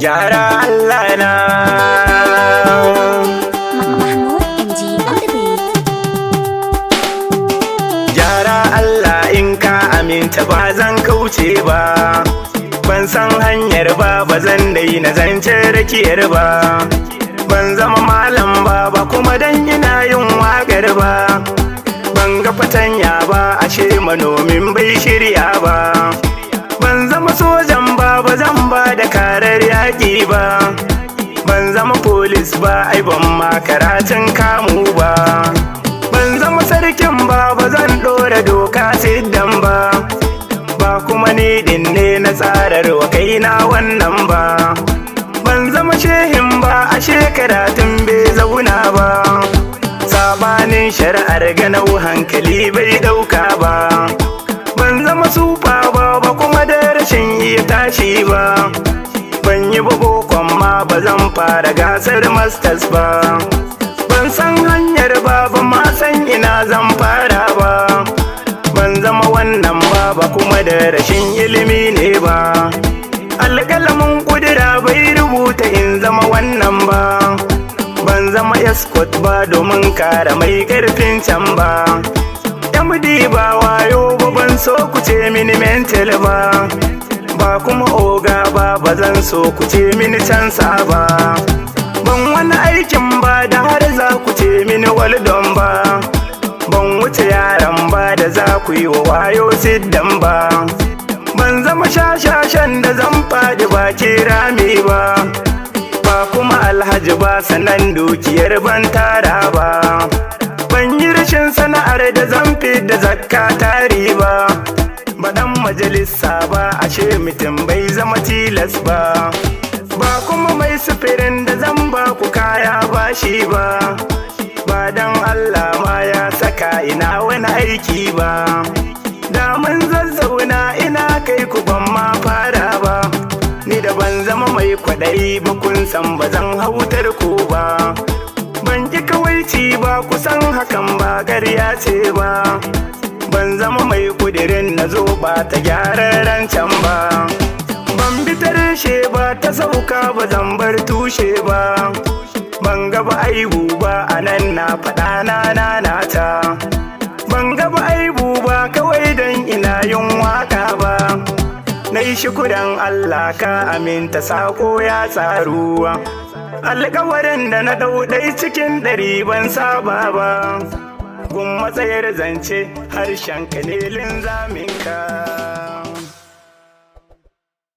Gyara Allah na. Mahmoud MG on the beat. Gyara Allah, in ka aminta ba zan kauce ba. Ban san hanyar ba, ba zan daina zance rakiyar ba. Ban zama malam ba, ba kuma dan ina yin waƙar ba. Ban ga fatanya ba, ashe manomin bai shirya ba. Ban zama sojan ba, ba zan ba da karar yaƙi ba. Ban zama police ba, ai ban ma karatun kamu ba. Ban zama sarkin ba, ba zan ɗora doka siddan ba. Ba kuma ni din ne na tsarar wa kaina wannan ba. Ban zama shehin ba, ashe karatun bai zauna ba. Sabanin shari'ar ganau hankali bai ɗauka ba. Ban zama super ba, ba kuma da rashin iya tashi ba. Ban yi ba bokon ma, ba zan fara gasar masters ba. Ban san hanyar ba, ba ma san ina zan fara ba. Ban zama wannan ba, ba kuma da rashin ilimi ne ba. Alƙalamin ƙudura bai rubuta in zama wannan ba. Ban zama escort ba domin kare mai ƙarfin can ba. MD ba wayo ba, ban so ku ce mini mental ba. Ba kuma oga ba, ba zan so ku ce mini cansa ba. Ban wani aikin ba da har za ku ce mini well done ba. Ban wuce yaran ba da za ku yi wa wayo siddan ba. Ban zama shashashan da zan faɗi baki rami ba. Ba kuma alhaji ba, sanan dukiyar ban tara ba. Ban yi rashin sana'ar da zan da zakka tari ba. Ba dan majalisa ba, ashe mutum bai zama tilas ba. Ba kuma mai sufirin da zan ba ku kaya bashi ba. Ba dan Allah ma ya saka ina wani aiki ba. Da mun zazzauna ina kai ku ban ma fara ba. Ni da ban zama mai kwaɗayi ba, kun san ba zan hautar ku ba. Ban ki kawaici ba, kusan hakan ba ƙarya ce ba. Ban zama mai kudirin na zo ba ta gyaran rancen ba. Ban bi ta reshe ba, ta sauka ba zan bar tushe ba. Ban gaba aibu ba, a nan na faɗa na na ta. Ban gaba aibu ba kawai don ina yin waka ba. Na yi shukuran Allah, ka aminta sako ya tsaruwa. Alkawarin da na ɗau ɗai cikin 100 ban saba ba. Gun matsayar zance harshen ka ne linzaminka.